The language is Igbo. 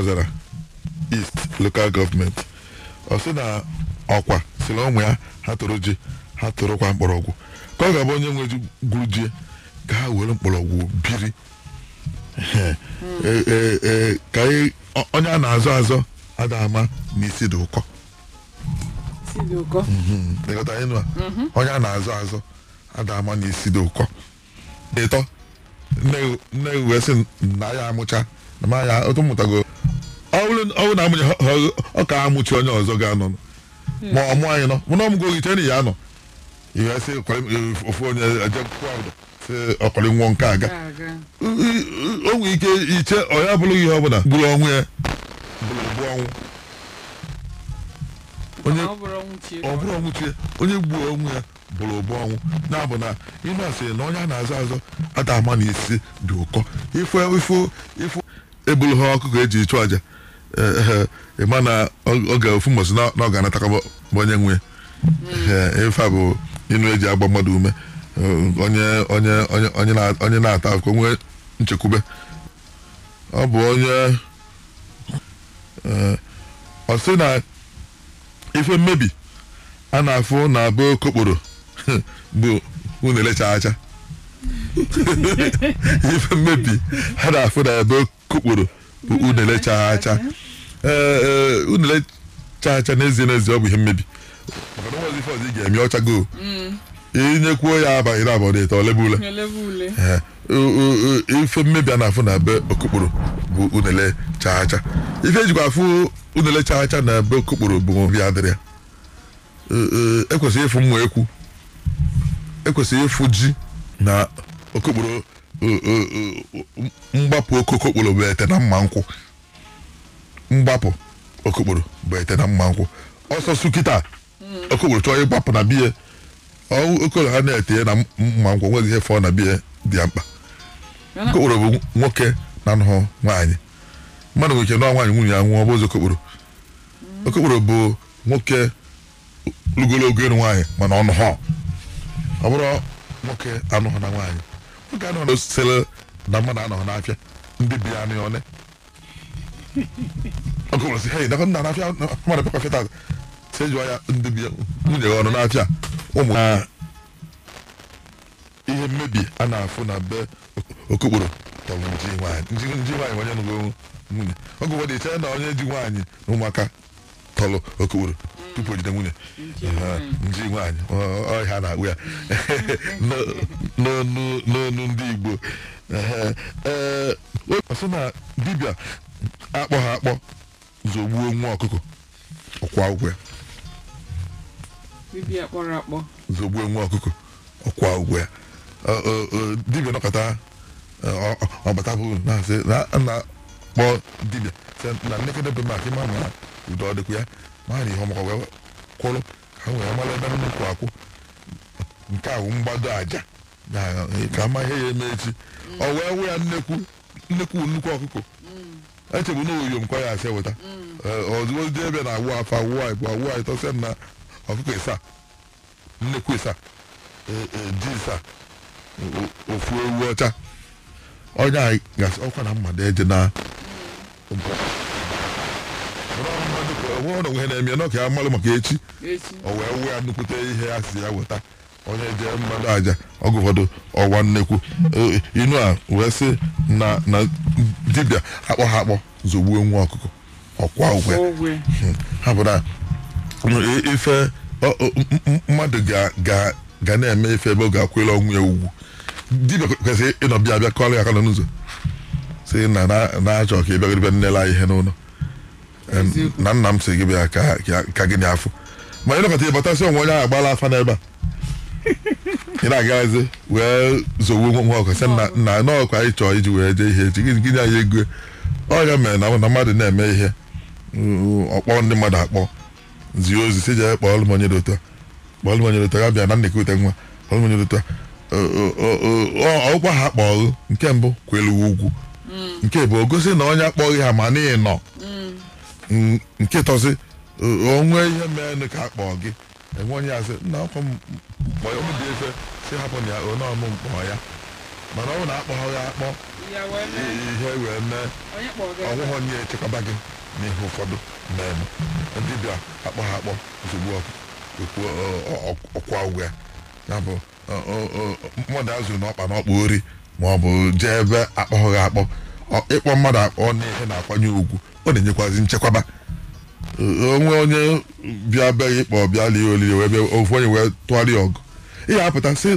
Ọzara East Local Government. Ọ sị na ọkwa si na ụmụ ya ha tụrụ ji, ha tụrụkwa mkpọrọgwụ, ka ọ ga-abụ onye nwe ji gwuru ji ka ha were mkpọrọgwụ biri. Ka onye a na-azọ azọ ada ama n'isi dị ụkọ. Onye a na-azọ azọ ada ama n'isi dị ụkọ. Ịtọ nne wee sị na ya amụcha na ma ya otu mụtago ọ bụrụ na amụnye ọ ka amụchi onye ọzọ ga-anọ ma ọ mụ anyị nọ mụ na ọmụgo gị chere ya anọ ihe sị ofu onye ejekwuo ụdọ sị ọkọrị nwụọ nke aga o nwere ike iche ọ ya bụrụ ihe ọbụla gburu ọnwụ ya bụrụ ogbu ọnwụ onye ọ bụrụ ọnwụ chie onye gbuo onwe ya bụrụ ogbu ọnwụ. Na-abụ na ịnụ asịrị na onye a na-azọ azọ ada ama na isi dị ụkọ. Ifu ifu ifu ebulu ha ọkụkọ eji chụọ aja ịma na oge ofu mbọsị na ọ ga-anatakọ bụ onye nwe ife a bụ ịnụ eji agba mmadụ ume onye onye onye onye na-ata akụkọ nwee nchekwube. Ọ bụ onye ọ sị na ife mmebi a na-afụ na abụ okokporo bụ unele chaa. Ife mmebi a na-afụ na abụ okokporo bụ unele chaa. Ee, unele chaa n'ezie n'ezie ọ bụ ihe mmebi, maka na nwazi ife ọzọ ị ga-eme ọchago inyekwuo ya abalị na abụọ ịtọ olebe ule. Ife mmebi a na-afụ na be okokporo bụ unele chaa. Ife ejikwa afụ unele chaa na be okokporo bụ nri adịrị ya. Ekwesịghị ịfụ mma ekwu, ekwesịghị ịfụ ji na okokporo. Mgbapụ okokporo bụ ete na mma nkwụ. Mgbapụ okokporo bụ ete na mma nkwụ. Ọsọ sukita okokporo chọọ ịgbapụ na biye okoro ha na-ete na mma nkwụ, nweghị ihe fọọ na biye dị ya mkpa. Okokporo bụ nwoke na anụhụ nwaanyị. Mmadụ nwere ike nụọ nwaanyị, nwunye ya nwụọ, bụ ụzọ okokporo. Okokporo bụ nwoke lugolo ịnụ nwaanyị mana ọ nụhọ. Ọ bụrụ nwoke anụhụ na nwaanyị, nwoke anụhụ sịrị na mmadụ anọghị n'afịa ndị bi ya anụ ya one. Okokporo sị hei nakọ nna n'afịa mmadụ bịakwa fịta sị jụọ ya ndị bi nwunye ya ọnụ n'afịa ụmụ. Ihe mmebi a na-afụ na be okokporo tọrọ nji nwaanyị nji nwaanyị onye nụgo nwunye. Oge ụfọdụ iche na onye ji nwaanyị na ụmụaka tọrọ okokporo tupu o jide nwunye nji nwaanyị ọhịa na-akpụ ya n'ọnụ ndị Igbo. Ee, ọ sị na dibịa akpọ ha akpọ zogbuo nwa ọkụkọ ọkwa ụgwọ ya. Dibịa kpọrọ akpọ zogbuo nwa ọkụkọ ọkwa ụgwọ ya. Dibịa nọkọta ọbata bụ na-asị na kpọọ dibịa sị na nnekedebe maka ịma na udo ọ dịkwa ya ma na ihe ọmụkọ wee kwụrụ ka wee mara ebe nnukwu akwụ nke ahụ mgbado aja ka ama ihe ya eme echi. Ọ wee wụ ya nnekwu nnekwu nnukwu ọkụkọ echegbu na oyom kwa ya asị weta ozugbo dị ebe na-awụ afa wụọ ịbụ awụ ịtọsị na ọkụkọ ịsa nnekwu ịsa ji ịsa ofu ewu ọcha. Onye anyị gasị ọkwa na mmadụ eje na onwe na-eme n'ọka ya mmalụ maka echi o wee wụ ya nnukwute ihe a si ya weta. Onye jee mmadụ aja ọgụ ụfọdụ ọwa nnekwu inu a wee sị na na dibịa akpọ ha akpọ zogbuo nwa ọkụkọ ọkwa ụgwọ ha bụ na ife mmadụ ga na-eme ife ebe ọ ga-akwụla ọnwụ ya ugwu. Dibịa kwesịrị ịnọ bịa bịa kọrọ ya aka nọ n'ụzọ sị na na-achọ ka ị bịagoro bịa nnele anyị ihe n'ụlọ na nna m sị gị bịa ka gị na-afụ ma ị nọkọta ịbatasị onwe onye ahụ agbala afa n'ebe a ị na-agazi wee zogbuo nwa ọkụ sị na n'ọkụ anyị chọọ iji wee jee ihe echi gịnị anyị ego. Ọ ya mere na mmadụ na-eme ihe ọkpọ ndị mmadụ akpọ zie ozi si jee kpọọlụ m onye dị otu a kpọọlụ m onye dị otu a ya bịa na nnekọ nwa kpọọlụ m onye dị otu a ọkwa ha kpọọlụ nke mbụ kwelu ugwu nke bụ ogosi na onye akpọghị ha ma na nọ nke tọzi onwe ihe mere ka akpọọ gị enwe onye asị na ọkwa mkpọ ya dị efe si hapụ na ya onye ọmụ mkpọ ya Mana ọ na-akpọ ya akpọ ihe wee mee ọnwụghọ nye echekwaba gị n'ihe ụfọdụ na-eme. Dibịa akpọ ha akpọ ozugbo ọkwa ụgwọ ya ya bụ mmadụ azụrụ n'ọkpa n'ọkpa ori ma ọ bụ jee ebe akpọghị akpọ. Ịkpọ mmadụ akpọ n'ihe na-akwanye ugwu, ọ na-enyekwazi nchekwaba. Onwe onye bịa be gị ịkpọ bịa lie olili wee bịa ofu onye wee tụgharịa ọgụ, ị ga-apụta sị